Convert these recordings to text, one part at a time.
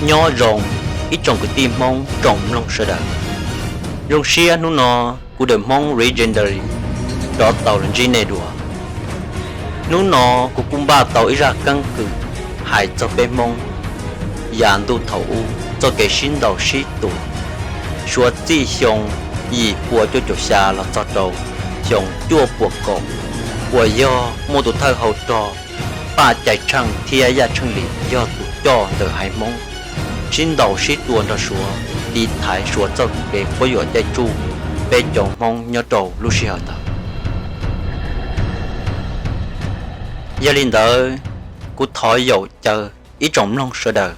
Nyob zoo ib tsoom kwv tij Hmoob tsoom mloog sawv daws. Zoo siab hnub no kuv The Hmong Legendary rov tau los ntsib nej dua. Hnub no kuv kuj npaj tau ib zaj keeb kwm hais txog peb Hmoob yav ntuj thaum ub txoj kev sib ntaus sib tua suav txij xyoo yim pua cuaj caum xya los txog rau xyoo cuaj pua kaum, uas yog muaj tus thawj hau rog Paj Cai Tsheej thiab Yaj Tsheej Lis yog tus coj ntawm haiv Hmoob sib ntaus sib tua nrog suav, tiv thaiv suav txoj kev quab yuam caij tsuj peb cov Hmoob nyob rau lub sij hawm ntawd. Yog li ntawd, kuv thov yaum caw ib tsoom mloog sawv daws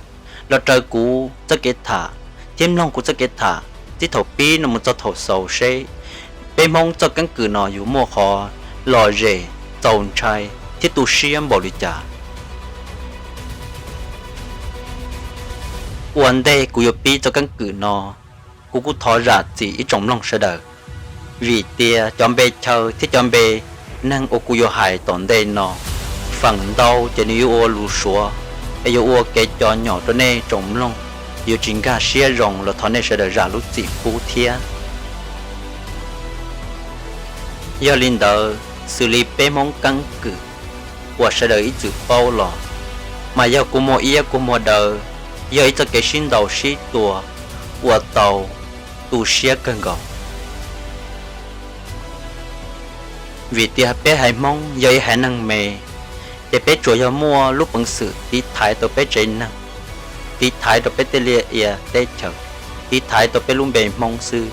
los raws kuv txoj kev tham thiab mloog kuv txoj kev tham txij thaum pib no mus txog thaum xaus seb peb Hmoob txoj keeb kwm no yuav muaj qhov lom zem, txaus ntshai thiab tu siab npaum li cas. Ua ntej kuv yuav pib txoj keeb kwm no, kuv kuj thov zam txim ib tsoom mloog sawv daws, vim tias cov npe chaw thiab cov npe neeg uas kuv yuav hais tom ntej no, feem ntau ces nws yuav ua lus suav, es yuav ua kev cov nyom rau nej tsoom mloog, yuav tsis nkag siab zoo los thov nej sawv daws zam lub txim pub thiab. Yog li ntawd, xws li peb Hmoob keeb kwm uas sawv daws ib txwm paub los, mas yog kua muag iab kua muag daw, yog ib txoj kev sib ntaus sib tua uas tau tu siab kawg nkaus. Vim tias peb haiv Hmoob yog ib haiv neeg me, ces peb tsuas yog muaj lub peev xwm tiv thaiv tau peb tsev neeg, tiv thaiv rau peb tej liaj ia teb chaws, tiv thaiv tau peb lub npe Hmoob xwb.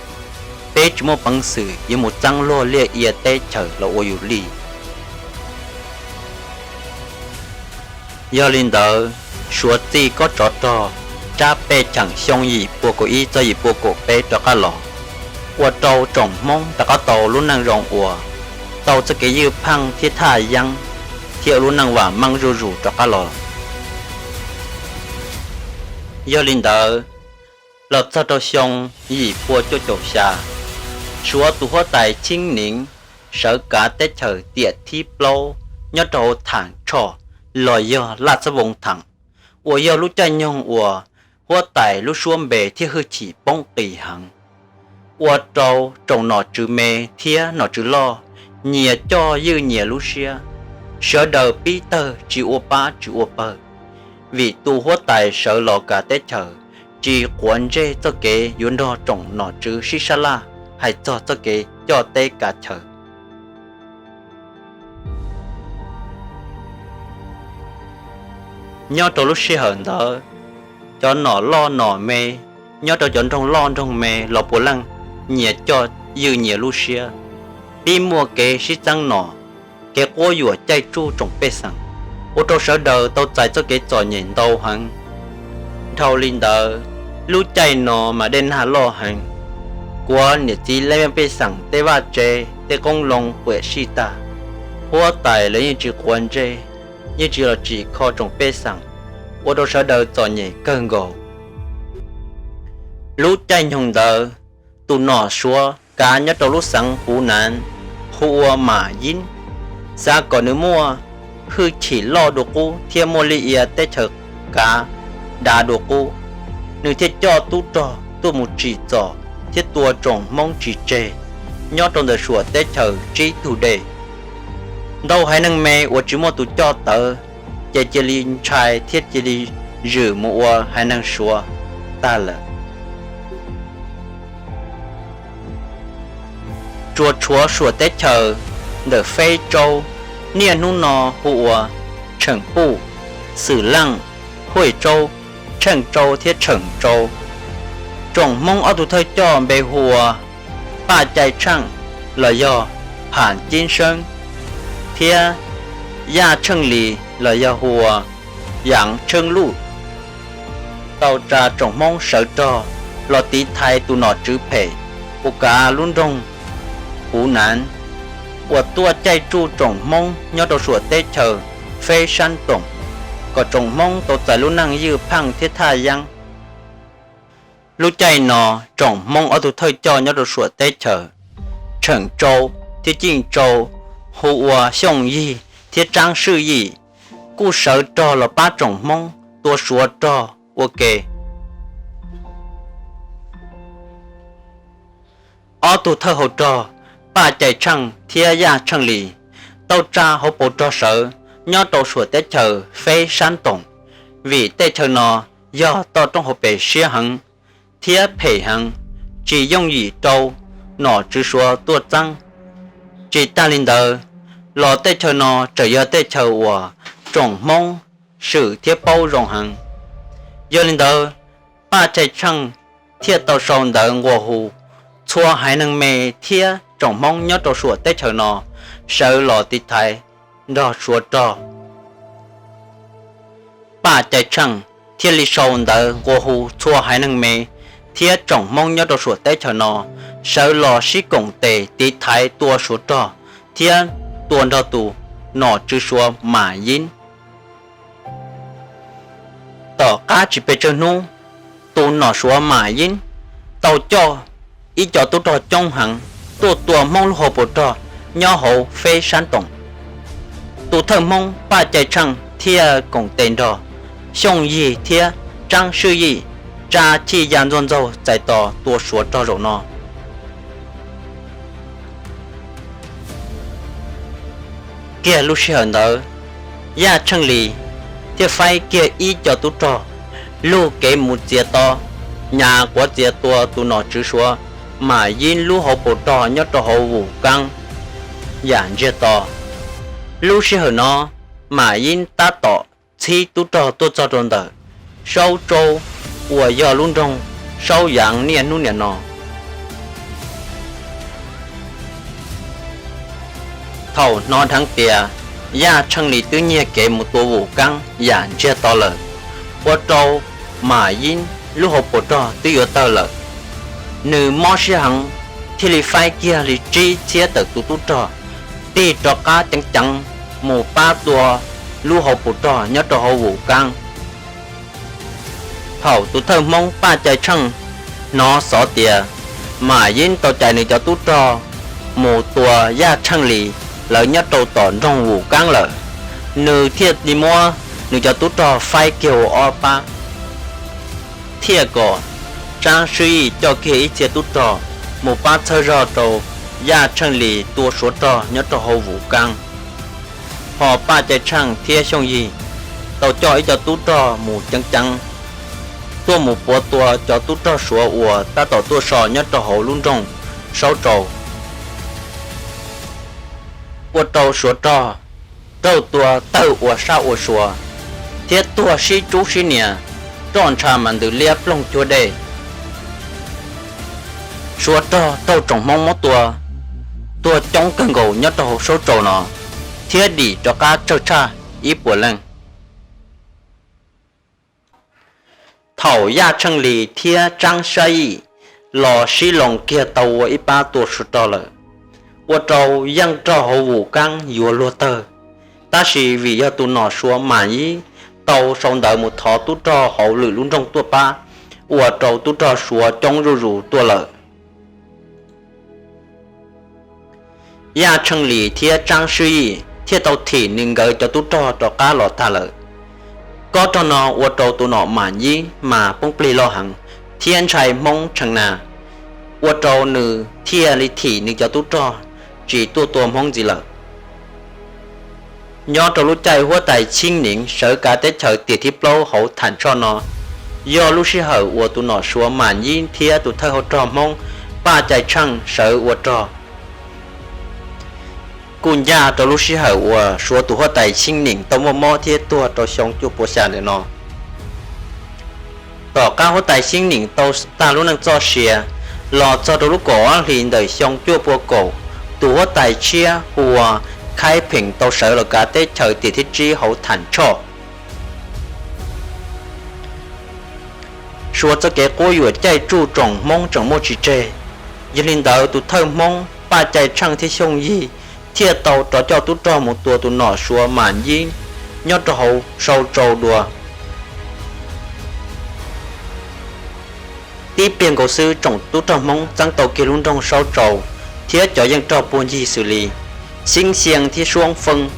Peb tsis muaj peev xwm yuav mus txeeb luag liaj ia teb chaws los ua yus li. Yog li ntawd, suav txij kob tsov rog Tsab Pej Cheem xyoo yim pua kaum ib txog yim pua kaum peb rov qab los, ua rau tsoom Hmoob rov qab tau lub neej zoo uas tau txoj kev ywj pheej thiab thaj yeeb, thiab ua lub neej vam meej zuj zus rov qab los. Yog li ntawd, los txog rau xyoo yim pua cuaj caum xya, suav tus huab tais Cheeb Neev sawv kav teb chaws tiam thib plaub nyob rau hauv Thaam Tshoj los yog Laj Xab Voos Thaam, uas yog lub caij nyoog uas huab tais lub suab npe thiab hwj chim poob qis heev, ua rau tsoom nom tswv me thiab nom tswv loj nyias coj ywj nyias lub siab, sawv daws pib tawg tsis ua pab tsis ua pawg, vim tus huab tais sawv los kav teb chaws tsis quav ntsej txoj kev yuav nrog tsoom nom tswv sib sab laj hais txog txoj kev coj teb kav chaw. Nyob rau lub sij hawm ntawd, cov nom loj nom me nyob rau cov nroog loj nroog me los puav leej nyias coj ywj nyias lub siab, pib muaj kev sib txeeb nom, kev quab yuam caij tsuj tsoom pej xeem, ua rau sawv daws tau txais txoj kev txom nyem ntau heev. Dhau li ntawd, lub caij no mas dej nag loj heev, kuav niam txiv lej pej xeem tej vaj tse, tej qoob loo puam sij tag, huab tais lawv yeej tsis quav ntsej, yeej tsis los tsim kho tsoom pej xeem, ua rau sawv daws txom nyem kawg nkaus. Lub caij nyoog ntawd, tus nom suav kav nyob rau lub xeev Huv Nav hu ua Mam Yib, xav kom nws muaj hwj chim loj dua qub thiab muaj liaj ia teb chaws kav dav dua qub, nws thiaj coj tub rog tuaj mus tsim txom thiab tua tsoom Hmoob tsis tseg nyob rau ntawm suam teb chaws tsib tug dej. Ntau haiv neeg me uas tsis muaj tus coj tawv, ces cia li ntshai thiab cia li zwm mus ua haiv neeg suav tag lawm. Tsuas tshuav suam teb chaws ntawm Feb Tsaub, niaj hnub no hu ua Tsheem Puj, Xwm Leej, Huaj Tsaub, Tsheej Tsau thiab Tsheem Tsau. Tsoom Hmoob ob tug thawj coj npe hu ua Paj Cai Tsheej los yog Ham Ceeb Seeb, thiab Yaj Tsheej Lis los yog hu ua Yaav Tsheej Luj, tau tsa tsoom Hmoob sawv rog los tiv thaiv tus nom tswv phem uas kav lub nroog Huv Nav, uas tuaj caij tsuj tsoom Hmoob nyob rau suam teb chaws Feb Sab Toom, kom tsoom Hmoob tau txais lub neej ywj pheej thiab thaj yeeb. Lub caij no, tsoom Hmoob ob tug thawj coj nyob rau suam teb chaws Tsheem Tsau thiab Ceej Tsau, hu ua Xyooj Yig thiab Tsaab Swj Yim, kuj sawv rog los pab tsoom Hmoob tua suav rog ua ke. Ob tug thawj hau rog Paj Cai Tsheej thiab Yaj Tsheej Lis tau tsa hauv paus rog sawv nyob rau suam teb chaws Feb Sab Toom, vim tej chaw no yog toj roob hauv pes siab heev thiab phem heev, tsis yooj yim rau nom tswv Suav tuaj txeeb. Tsis tag li ntawd los tej chaw no tseem yog tej chaw uas tsoom Hmoob swm thiab paub zoo heev. Yog li ntawd, Paj Cai Tsheej thiaj tau sau ntawv nqua hu txhua haiv neeg me thiab tsoom Hmoob nyob rau suam teb chaws no sawv los tiv thaiv nrog Suav rog. Paj Cai Tsheej thiaj li sau ntawv nqua hu txhua haiv neeg me thiab tsoom Hmoob nyob rau suam teb chaws no sawv los sib koom tes tiv thaiv tua Suav rog thiab tua nrog tus nom tswv Suav Mam Yib. Tom qab tsis pes tsawg hnub, tus nom Suav Mam Yib tau coj ib co tub rog coob heev tuaj tua Hmoob lub hauv paus rog nyob hauv Feb Sab Toom. Tus thawj Hmoob Paj Cai Tsheej thiaj koom tes nrog Xyooj Yig thiab Tsaab Swb Yij tsa chij ya ntxuaj ntxaug txais tos tua Suav rog zaum no. Kiag lub sij hawm ntawd, Yaj Tsheej Lis thiaj faib kiag ib co tub rog lug kev mus txiav to, nyas quav txiav tua tus nom tswv Suav Mam Yib lub hauv paus rog nyob rau hauv Vus Kaab yam ntsiag to. Lub sij hawm no, Mam Yib tab tom txhib tub rog tuaj txog rau ntawm Saub Tsaub uas yog lub nroog Saub Yaav niaj hnub niam no. Thaum hnov dheev tias Yaj Tsheej Lis twb nyiag kev mus tua Vus Kaab yam ntsiag to lawm, ua rau Mam Yib lub hauv paus rog twb yuav tawg lawm. Nws mob siab heev, thiaj li faib kiag li tsib txhiab tawm tus tub rog tig rov qab ceev ceev mus pab tua lub hauv paus rog nyob rau hauv Vus Kaab. Thaum tus thawj Hmoob Paj Cai Tsheej hnov xov tias Mam Yib tau cais nws cov tub rog mus tua Yaj Tsheej Lis lawv nyob rau tom nroog Vus Kaab lawm, nws thiaj li muab nws cov tub rog faib kiag ua ob pab, thiaj kom Tsaab Swb Yij coj kiag ib txhia tub rog mus pab txhawb zog rau Yaj Tsheej Lis tua Suav rog nyob rau hauv Vus Kaab. Ho Paj Cai Tsheej thiab Xyooj Yig tau coj ib co tub rog mus ceev ceev tuaj mus puav tua cov tub rog Suav uas tab tom tuaj so nyob rau hauv lub nroog Saub Tsau, ua rau Suav rog raug tua tawg ua sab ua sua thiab tuag sib tsub sib nias, roj ntsha mas ntws liab ploog cuag dej. Suav rog raug tsoom Hmoob muab tua tuag coob kawg nkaus nyob rau hauv Saub Tsau no, thiab dim rov qab tsawg tshaj ib puas leej. Thaum Yaj Tsheej Lis thiab Tsaab Swb Yij los sib loo kiag tau ua ib pab tua Suav rog lawm, ua rau yeej rog hauv Vus Kaab yuav luag tawg. Tab sis vim yog tus nom Suav Mam Yib tau sau ntawv mus thov tub rog hauv lwm lub nroog tuaj pab, ua rau tub rog Suav coob zuj zus tuaj lawm. Yaj Tsheej Lis thiab Tsaab Swb Yij thiaj tau thim nws nkawd cov tub rog rov qab los tag lawm. Kob rog no ua rau tus nom Mam Yib mas poob plig loj heev thiab ntshai Hmoob tshee na, ua rau nws thiaj li thim nws cov tub rog tsis tuaj tua Hmoob ntxiv lawm. Nyob rau lub caij huab tais Xyeeb Nees sawv kav teb chaws tiam thib plaub hauv Tham Tshoj no, yog lub sij hawm uas tus nom Suav Mam Yib thiab tus thawj hauv rog Hmoob Paj Cai Tsheej sawv ua rog. Kuj ncaj rau lub sij hawm uas Suav tus huab tais Xyeeb Nees tau muaj mob thiab tuag rau xyoo cuaj pua xya ntawm no. Tom qab huab tais Xyeeb Nees tau tag lub neej txoj sia, los txog rau lub kaum ob hlis ntawm xyoo cuaj pua kaum, tus huab tais tshiab hu ua Khaib Pheem tau sawv los kav teb chaws tiam thib tsib hauv Tham Tshoj. Suav txoj kev quab yuam caij tsuj tsoom Hmoob tseem muaj tsis tseg, yog li ntawd tus thawj Hmoob Paj Cai Tsheej thiab Xyooj Yig thiaj tau rov coj tub rog mus tua tus nom Suav Mam Yib nyob rau hauv Sau Tsau dua. Tib pliag nkaus xwb tsoom tub rog Hmoob txeeb tau kiag lub nroog Saub Tsau thiab cov yeej rog puag ncig xws li Xeeb Xia thiab Suab Feeb,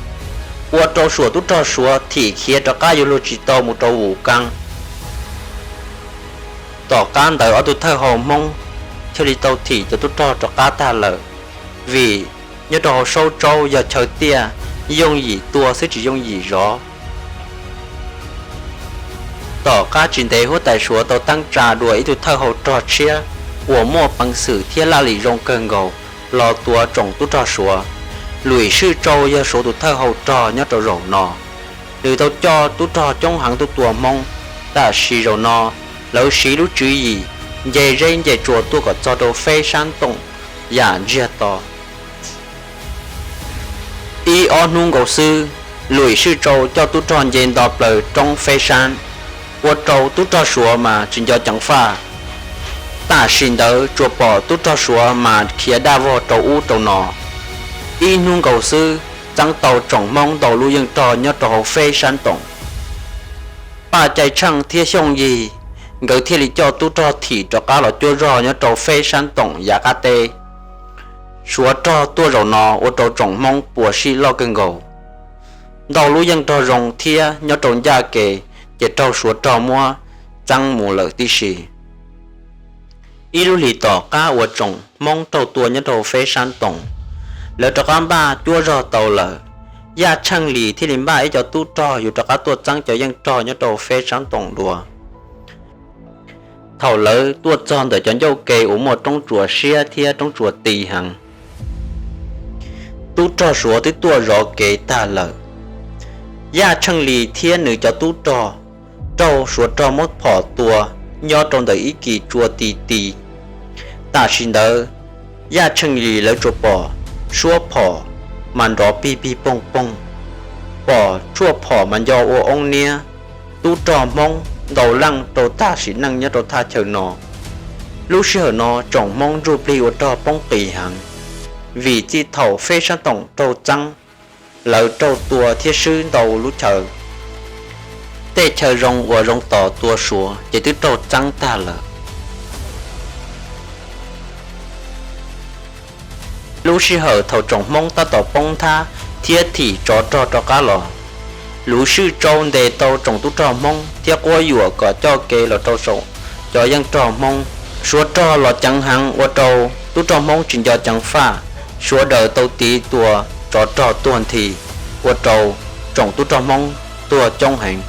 ua rau suam tub rog Suav thim khiav rov qab yuav luag tsis tau mus rau Vus Kaab. Tom qab ntawd ob tug thawj hau Hmoob thiaj li tau thim cov tub rog rov qab tag lawm, vim nyob rau hauv Saub Tsaub yog chaw tiaj, yooj yim tua xwb tsis yooj yim zov. Tom qab tsis ntev huab tais Suav tau teeb tsa dua ib tug thawj hau rog tshiab uas muaj peev xwm thiab laj lim zoo kawg nkaus los tuav tsoom tub rog Suav. Lwm Swj Tsau yog Suav tus thawj hau rog nyob rau zaum no, nws tau coj tub rog coob heev tuaj tua Hmoob. Tam sim zaum no lawv siv lub tswv yim nce zeb nce tsuas tuaj kom txog rau Feb Sab Toom yam ntsiag to. Ib ob hnub nkaus xwb, Lwm Swj Tsau coj tub rog nce nto plaws roob Feb Sab, ua rau tub rog Suav mas tsis nco ceev faj. Tam sim ntawd tsuas pom tub rog Suav mas khiav daj vog rau ub rau no. Ib hnub nkaus xwb, txeeb tau tsoom Hmoob ntau lub yeej rog nyob rau hauv Feb Sab Toom. Paj Cai Tsheej thiab Xyooj Yig nkawd thiaj li coj tub rog thim rov qab los cuab zog nyob rau Feb Sab Toom yav qab teb. Suav rog tuaj zaum no ua rau tsoom Hmoob puas sij loj kawg nkaus. Ntau lub yeej rog zoo thiab nyob rau ncaj kev, ces raug Suav rog muab txeeb mus lawm tib si. Ib lub hlis tom qab uas tsoom Hmoob raug tua nyob rau Feb Sab Toom, lawv rov qab npaj cuab zog tau lawm. Yaj Tsheej Lis thiaj li npaj ib co tub rog yuav rov qab tuaj txeeb cov yeej rog nyob rau Feb Sab Toom dua. Thaum lawv tuaj txog ntawm cov ncauj ke uas muaj roob tsuas siab thiab roob tsuas ti heev, tub rog Suav twb tuaj zov kev tag lawm. Yaj Tsheej Lis thiab nws cov tub rog raug Suav rog muab phom tua nyob rau ntawm ib kis tsua ti ti. Tam sim ntawd Yaj Tsheej Lis lawv tsuas pom suab phom mas nrov pig pig poog poog, pom tshuaj phom mas nco ua oob niab. Tub rog Hmoob ntau leej raug tag sim neej nyob rau thaj chaw no. Lub sij hawm no tsoom Hmoob ntsuj plig ua rog poob qis heev, vim txij thaum Feb Sab Toom raug txeeb, lawv raug tua thiab swb ntau lub chaw. Tej chaw zoo uas zoo tos tua Suav ces twb raug txeeb tag lawm. Lub sij hawm thaum tsoom Hmoob tab tom poob nthab thiab thim tsov rog rov qab los, Lwm Swj Tsau ntes tau tsoom tub rog Hmoob thiab quab yuam kom coj kev los rau saum cov yeej rog Hmoob. Suav rog los ceev heev ua rau tub rog Hmoob tsis nco ceev faj, sawv daws tau tiv tua tsov rog tuag nthi, ua rau tsoom tub rog Hmoob tuag coob heev.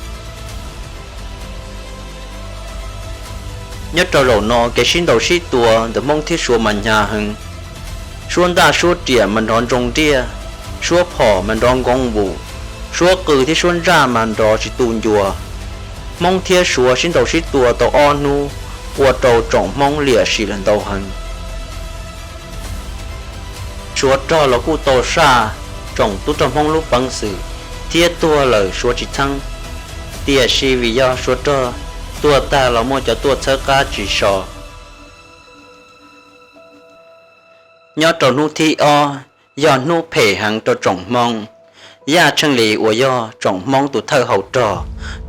Nyob rau zaum no kev sib ntaus sib tua ntawm Hmoob thiab Suav mas hnyav heev. Suab ntaj suab riam mas nrov ntsoog nriaj, suab phom mas nrov nkoos vus, suab qw thiab suab ntsaj mas nrov tsis tu ncua. Hmoob thiab Suav sib ntaus sib tua tau ob hnub, ua rau tsoom Hmoob liam sim lawm ntau heev. Suav rog los kuj tau saj tsoom tub rog Hmoob lub peev xwm thiab tuag lawm suav tsis txheeb. Tiam sis vim yog suav rog tuag tag los muaj cov tuaj txhawb qab tsis so. Nyob rau hnub thib ob, yog hnub phem heev rau tsoom Hmoob. Yaj Tsheej Lis uas yog tsoom Hmoob tus thawj hau rog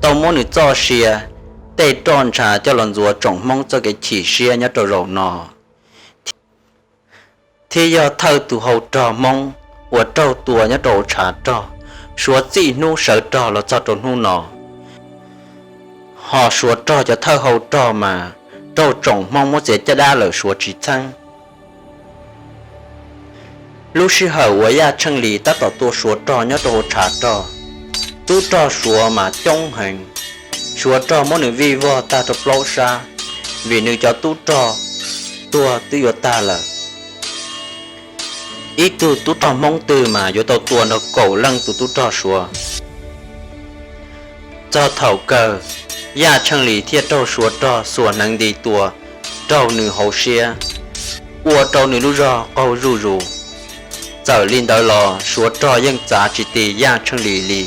tau muab nws txoj sia tej roj ntsha coj los ntxuav tsoom Hmoob txoj kev chim siab nyob rau zaum no. Thiab yog thawj tus hau rog Hmoob uas raug tua nyob rau hauv tshav rog, suav txij hnub sawv rog los txog rau hnub no. Ho suav rog cov thawj hau rog mas raug tsoom Hmoob muab txiav caj dab lawm suav tsis txheeb. Lub sij hawm uas Yaj Tsheej Lis tab tom tua suav rog nyob rau hauv tshav rog, tub rog suav mas coob heev. Suav rog muab nws vij vog tag rau plaub sab, vim nws cov tub rog tuag twb yuav tag lawm. Ib tug tub rog Hmoob twg mas yuav tau tua nrog kaum leej tus tub rog suav. Txog thaum kawg, Yaj Tsheej Lis thiaj raug suav rog xuas hneev nti tua raug nws hauv siab, ua rau nws lub zog qaug zuj zus. Txawm li ntawd los suav rog yeej txav tsis ti Yaj Tsheej Lis li,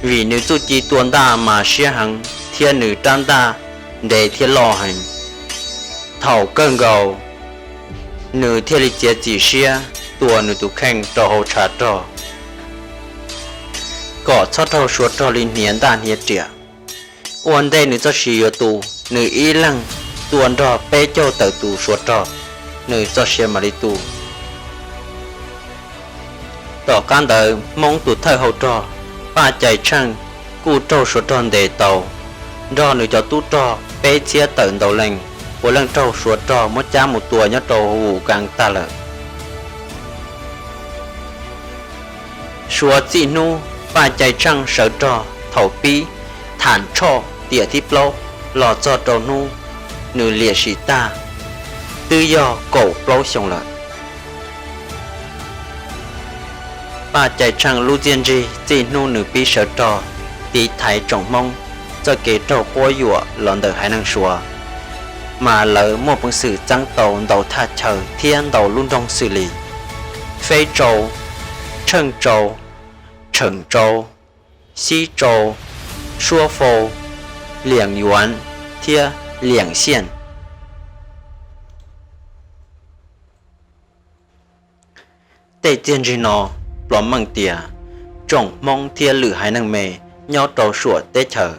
vim nws txuj ci tua ntaj mas siab heev thiab nws rab ntaj ntev thiab loj heev. Thaum kawg nkaus, nws thiaj li txiav txim siab tua nws tus kheej rau hauv tshav rog, kom txhob raug suav rog li hniav ntaj hniav riam. Ua ntej nws txoj sia yuav tu, nws ib leeg tua nrog peb caug tawm tus suav rog, nws txoj sia mam li tu. Tom qab ntawd Hmoob tus thawj hau rog Paj Cai Tsheej kuj raug suav rog ntes tau, nrog nws cov tub rog peb txhiab tawm ntau leej. puav leej raug Suav rog muab cab mus tua nyob rau Vus Kaas tag lawm. Suav txij hnub Paj Cai Tsheej sawv rog thaum pib tham tshoj tiam thib plaub los txog rau hnub nws liam sim tag twb yog kaum plaub xyoo lawm. Paj Cai Tsheej lub txiaj ntsig txij hnub nws pib sawv rog tiv thaiv tsoom Hmoob txoj kev raug quab yuam los ntawm haiv neeg Suav, mas lawv muaj peev xwm txeeb tau ntau thaj chaw thiab ntau lub nroog xws li Feb Tsau, Tsheej Tsau, Tsheem Tsau, Xib Tsau, Suab Fau, Liam Yuav thiab Liam Xiaj. Tej txiaj ntsig no pom meej tias tsoom Hmoob thiab lwm haiv neeg me nyob rau suam teb chaws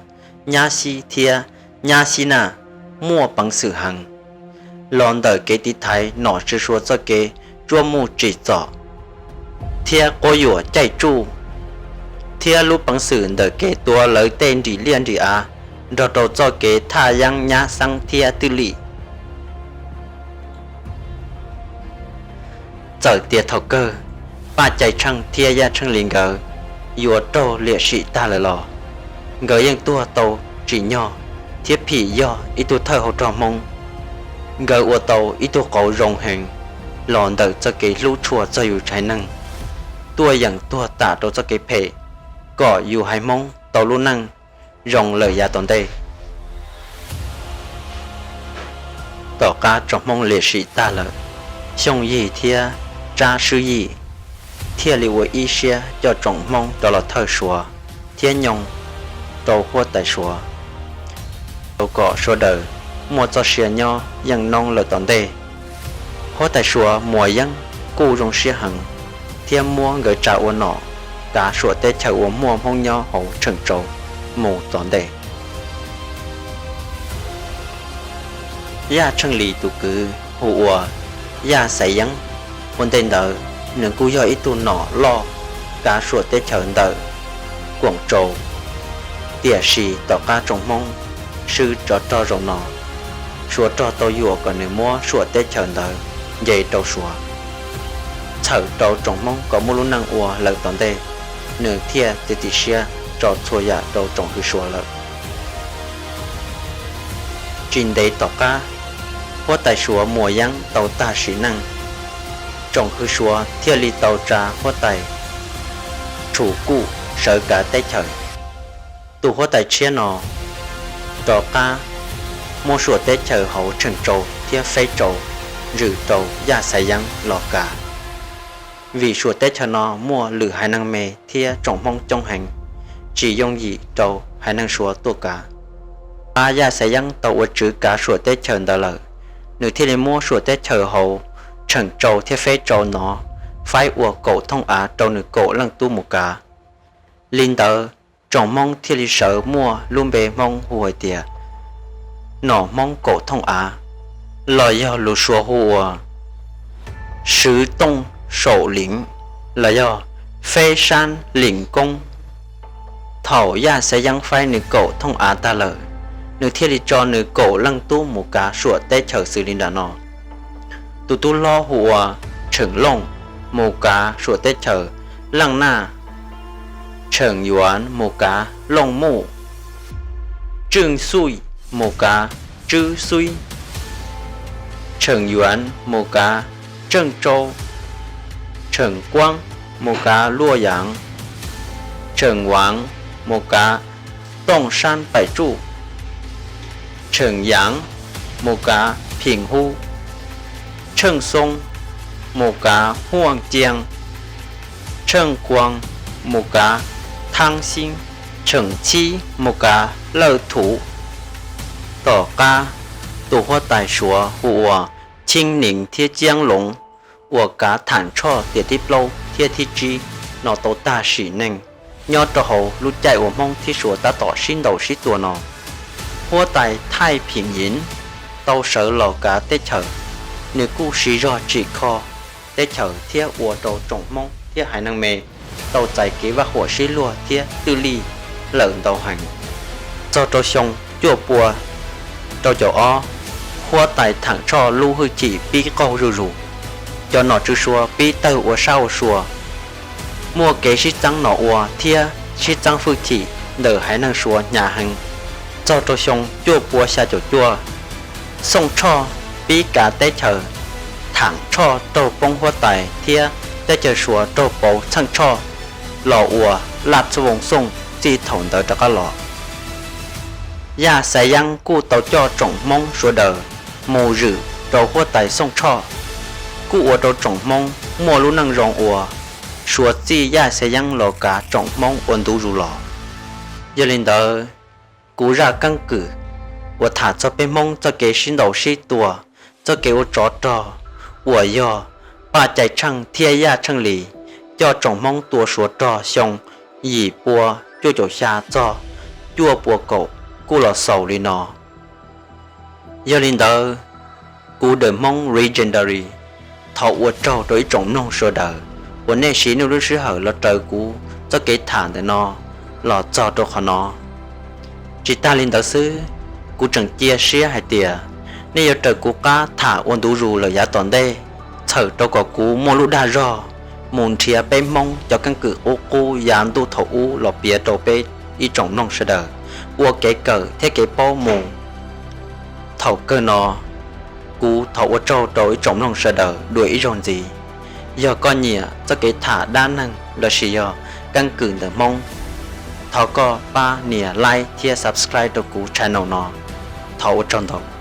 Nyab Xib thiab Nyab Xib Naj muaj peev xwm heev los ntawm kev tiv thaiv nom tswv Suav txoj kev tsuab muj tsim txom thiab quab yuam caij tsuj, thiab lub peev xwm ntawm kev tuav lawv tej nrim liaj nrim av nrog rau txoj kev thaj yeeb nyab xeeb thiab twj lim. Txawm tias thaum kawg Paj Cai Tsheej thiab Yaj Tsheej Lis nkawd yuav raug liam sim tag lawm los nkawd yeej tuag tau tsim nyog thiab phim yog ib tug thawj hauv rog Hmoob. Nkawd ua tau ib tug qauv zoo heev los ntawm txoj kev hlub tshua txog yus haiv neeg, tuaj yeem tuag tam rau txoj kev phem kom yus haiv Hmoob tau lub neej zoo lawm yav tom ntej. Tom qab tsoom Hmoob liam sim tag lawm, Xyooj Yig thiab Tsab Swb Yim thiaj li ua ib siab coj tsoom Hmoob rov los thawj Suav thiab nyoo rau huab tais Suav, rau kom sawv daws muaj txoj sia nyob yeej noob lawm tom ntej. Huab tais Suav Muas Yeeb kuj zoo siab heev thiab muab nkawd tsa ua nom kav suam teb chaws uas muaj Hmoob nyob hauv Tsheej Tsau mus tom ntej. Yaj Tsheej Lis tus kwv hu ua Yaj Xaiv Yeeb, ua ntej ntawd nws kuj yog ib tug nom loj kav suam teb chaws ntawm Koom Tsau. Tiam sis tom qab tsoom Hmoob swb tsov rog zaum no, Suav rog tau yuam kom nws muab suam teb chaws ntawd nce rau Suav, txhawm rau tsoom Hmoob kom muaj lub neej ua lawm tom ntej, nws thiaj txiav txim siab tso txhua yam rau tsoom hwv Suav lawm. Tsis ntev tom qab, huab tais Suav Muas Yeeb tau tag sim neej, tsoom hwv Suav thiaj li tau tsa huab tais Tshum Kuj sawv kav teb chaws. Tus huab tais tshiab no rov qab muab suam teb chaws hauv Tsheej Tsau thiab Feb Tsau ntswm rau Yaj Xaiv Yeeb los kav, vim suam teb chaws no muaj lwm haiv neeg me thiab tsoom Hmoob coob heev, tsis yooj yim rau haiv neeg Suav tuaj kav. Pab Yaj Xaiv Yeeb tau ua tswv kav suam teb chaws ntawd lawm, nws thiaj li muab suam teb chaws hauv Tsheej Tsau thiab Feb Tsau no faib ua kaum thooj av rau nws kaum leej tub mus kav. Li ntawd, tsoom Hmoob thiaj li sawv muaj lub npe Hmoob hu hais tias nom Hmoob kaum thooj av, los yog lus Suav hu ua Swv Tooj Saum Liv, los yog Feb Sab Lim Koob. Thaum Yaj Xaiv Yeeb faib nws kaum thooj av tag lawm, nws thiaj li tso nws kaum leej tub mus kav suam teb chaws xws li nram no. Tus tub hlob hu ua Tsheej Looj mus kav suam teb chaws Leej Naj, Tsheej Yuav mus kav Looj Muj, Tswj Xuj mus kav Tswb Xuib, Tsheej Yuav mus kav Tswj Tsau, Tsheej Kuab mus kav Luaj Yaav, Tsheej Vaav mus kav Tooj Sab Paim Tsuj, Tsheej Yaav mus kav Phim Hub, Tsheej Xoo mus kav Huaj Cia, Tsheej Kuas mus kav Thaab Xib, Tsheej Txhib mus kav Lawj Thuv. Tom qab tus huab tais Suav hu ua Cheeb Nees thiab Ciab Loov uas kav tham tshoj tiam thib plaub thiab thib tsib no tau tag sim neej nyob rau hauv lub caij uas Hmoob thiab Suav tab tom sib ntaus sib tua no. Huab tais Thaij Phim Yeev tau sawv los kav teb chaws, nws kuj siv zog tsim kho teb chaws thiab ua rau tsoom Hmoob thiab haiv neeg me tau txais kev vaj huam sib luag thiab twj lij lawm ntau heev. Txog rau xyoo cuaj pua rau caum ob, huab tais Thaam Tshoj lub hwj chim pib qaug zuj zus, cov nom tswv Suav pib tawg ua sab ua sua, muaj kev sib txeeb nom ua thiab sib txeeb hwj chim ntawm haiv neeg Suav hnyav heev. Txog rau xyoo cuaj pua xya caum cuaj, Xooj Tshoj pib kav teb chaws, Thaam Tshoj raug poob huab tais thiab teb chaws Suav raug pauv Txheej Tshoj los ua Laj Txuj Voos Xooj txij thaum ntawd rov qab los. Yaj Xais Yeeb kuj tau coj tsoom Hmoob sawv daws mus zwm rau huab tais Xooj Tshoj, kuj ua rau tsoom Hmoob muaj lub neej zoo ua, Suav txij Yaj Xais Yeeb los kav tsoom Hmoob ua ntu zus los. Yog li ntawd, kuv zaj keeb kwm uas tham txog peb Hmoob txoj kev sib ntaus sib tua, txoj kev ua tsov rog uas yog Paj Cai Tsheej thiab Yaj Tsheej Lis coj tsoom Hmoob tua Suav rog xyoo yim pua cuaj caum xya txog cuaj pua kaum kuj los xaus li no. Yog li ntawd, kuv The Hmong Legendary thov ua tsaug rau ib tsoom mloog sawv daws uas nej siv nej lub sij hawm los raws kuv txoj kev tham ntawm no los txog rau qhov no. Tsis tag li ntawd xwb, kuv tseem cia siab hais tias nej yuav raws kuv qab tham ua ntu zus lawm yav tom ntej, txhawm rau kom kuv muaj lub dag zog mus nrhiav peb Hmoob cov keeb kwm qub qub yav ntuj thaum ub los piav rau peb ib tsoom mloog sawv daws ua kev kawm thiab kev paub mus. Thaum kawg no, kuv thov ua tsaug rau ib tsoom mloog sawv daws dua ib zaug ntxiv. Yog koj nyiam txoj kev tham dab neeg lossis yog keeb kwm ntawm Hmoob, thov koj pab nias like thiab subscribe rau kuv channel no. Thov ua tsaug ntau.